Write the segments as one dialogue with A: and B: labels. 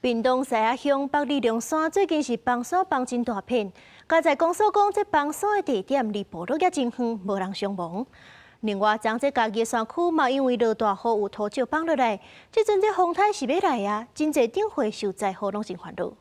A: 屏東獅仔鄉北里龍山最近是崩山崩真大片，嘉在公所講，這崩山的地點離部落也真遠，無人傷亡。另外，昨這嘉義山區嘛，因為落大雨有土石崩落來，這陣這風颱是欲來啊，真濟頂回受災戶攏真煩惱。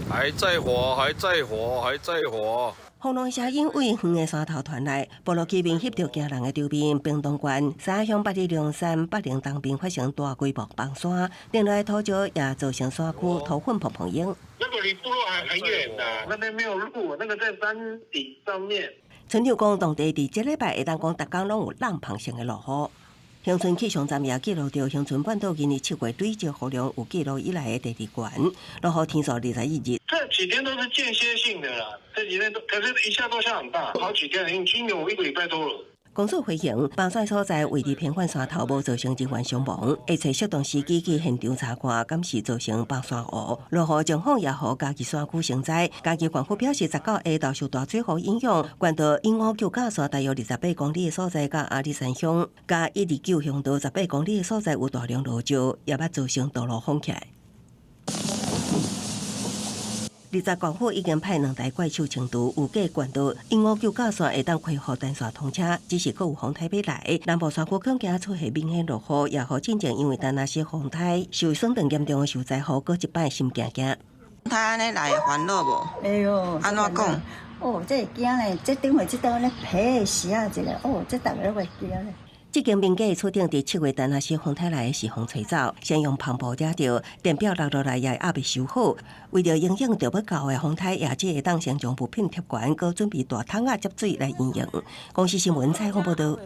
B: 還在滑，還在滑，還在滑。
C: 轟隆聲音對遠的山頭傳來，部落居民翕著驚人的場面。屏東縣獅仔鄉八里龍山北寧東邊發生大規模崩山，連來土石也造成山區土粉蓬蓬湧。
D: 那個離部落還很遠的，那邊沒有路，那個在山頂上面。
C: 村長講，當地佇這禮拜會當講，逐工攏有浪旁性的落雨。恆春氣象站也記錄著恆春半島今年7月累積雨量有記錄以來的第二懸，落雨天數21日。
D: 這幾天都是間歇性的啦，這幾天都，可是一下都下很大，好幾天，已經有一個禮拜多了。
C: 公所回應，崩山所在位置偏遠山頭，無造成人員傷亡，會揣適當時機去現場查看，敢是造成崩山霧。落雨狀況也予嘉義山區成災。嘉義縣府表示，19下晝受大水雨影響，縣道鶯五九甲線大約28公里的所在，佮阿里山鄉佮129鄉道18公里的所在有大量落石，也捌造成道路封起來。二十縣府已經派兩台怪手清除，預計縣道鶯五九甲線會當恢復單線通車，只是閣有風颱欲來，南部山區恐驚出現明顯落雨，也予進前因為田納西風颱受損當嚴重的受災戶，閣一擺心驚驚。
E: 颱按呢來會煩惱無？
F: 會哦。
E: 按怎講？
F: 哦，這會驚咧，這頂回這道咧皮死啊一個，哦，這逐个攏會驚咧。
C: 這間民家厝頂佇7月田納西風颱來的時予吹走，先用帆布遮著，電表落落來也猶未修好。為著因應著欲到的風颱，業者會當先將物品貼懸，閣準備大桶仔接水來因應。公視新聞採訪報導。